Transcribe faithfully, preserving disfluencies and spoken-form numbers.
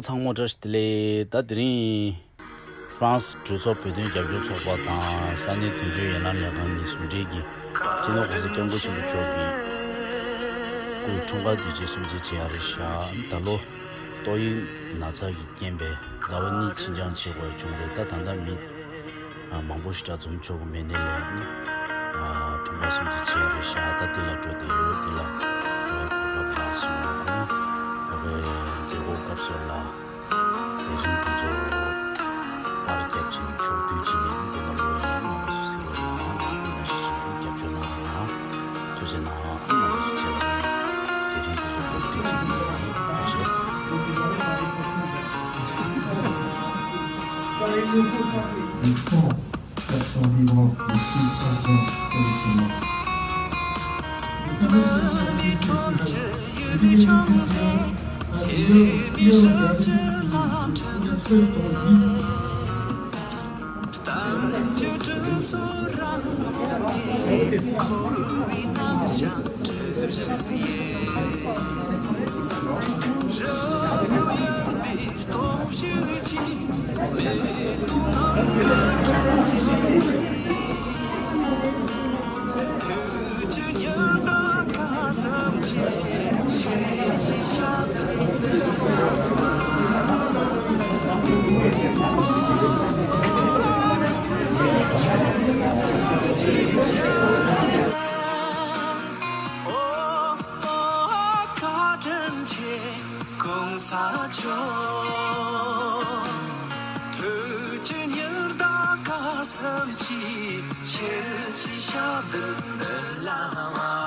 ཚང་མ་བཀྲ་ཤིས་བདེ་ལེགས། ད་དེ་རིང་ཧྥ་རན་སི་གྲོས་ཚོགས་བོད་དོན་རྒྱབ་སྐྱོར་ཚོགས་པ་དང་ས་གནས་དོན་གཅོད་ཡན་ལག་ལས་ཁང་གཉིས་ཟུང་འབྲེལ་གྱིས་སྤྱི་ནོར་༸གོང་ས་༸སྐྱབས་མགོན་ཆེན་པོ་མཆོག་གི་སྐུའི་འཁྲུངས་སྐར་དུས་ཆེན་སྲུང་བརྩི་བྱེད་ཡ་རེད་ཤག་ད་ལོ་ཏོག་དབྱིབས་ན་ཚ་གི་རྐྱེན་པས་ཟླ་བ་གཉིས་ཕྱིན་འགྱངས་བྱེད་དགོས་བྱུང་རེད། ད་ད་ལྟ་མི་མང་པོ་ཞིག་འདྲ་འཛོམས་ཆོག་གི་མེད་ནའི་ལས་ནི་འཁྲུངས་སྐར་སྲུང་བརྩི་བྱེད་ཡ་རེད་ཤག་ད་འདི་ལ་འགྲོ་བསྡད་ཡོད། འདི་ལ་འགྲོ་བའི་གོ་སྐབས་རག་སོང་། ཨ་ནི་ད་གའི་མཛད་སྒོ་སྐབས་སོགས་ལ་མཛད་རིམ་འདི་ཚོ་པར་རྒྱབ་ཅིང་ཕྱོགས་བསྡུས་བྱས་ནས་འདི་ལ་ལོ་ཡིན་རྣམ་པ་ཚོ་གཟིགས་རོགས་གནང་། ལམ་ཁུལ་ནང་ཞིག་ཅིག་རྒྱབ་སྐྱོར་གནང་རོགས་གནང་། ཐུགས་རྗེ་གནང་། རྣམ་པ་ཚོ་རྗེས་ལ་ནི་མཛད་རིམ་འདི་ཚོ་སྐོར་བསྡུས་བྱས་ནས་ཡིན། ཐུགས་རྗེ། Personne vivante ne s'il s'agit de ཨོ། བཀའ་དྲིན་ཆེ་༸གོང་ས་མཆོག་ཐུགས་རྗེ་ཉེར་བདག་བཀའ་གསུམ་གྱི་ཆེད་ཞབས་འདེགས་འདི་ལ་བ།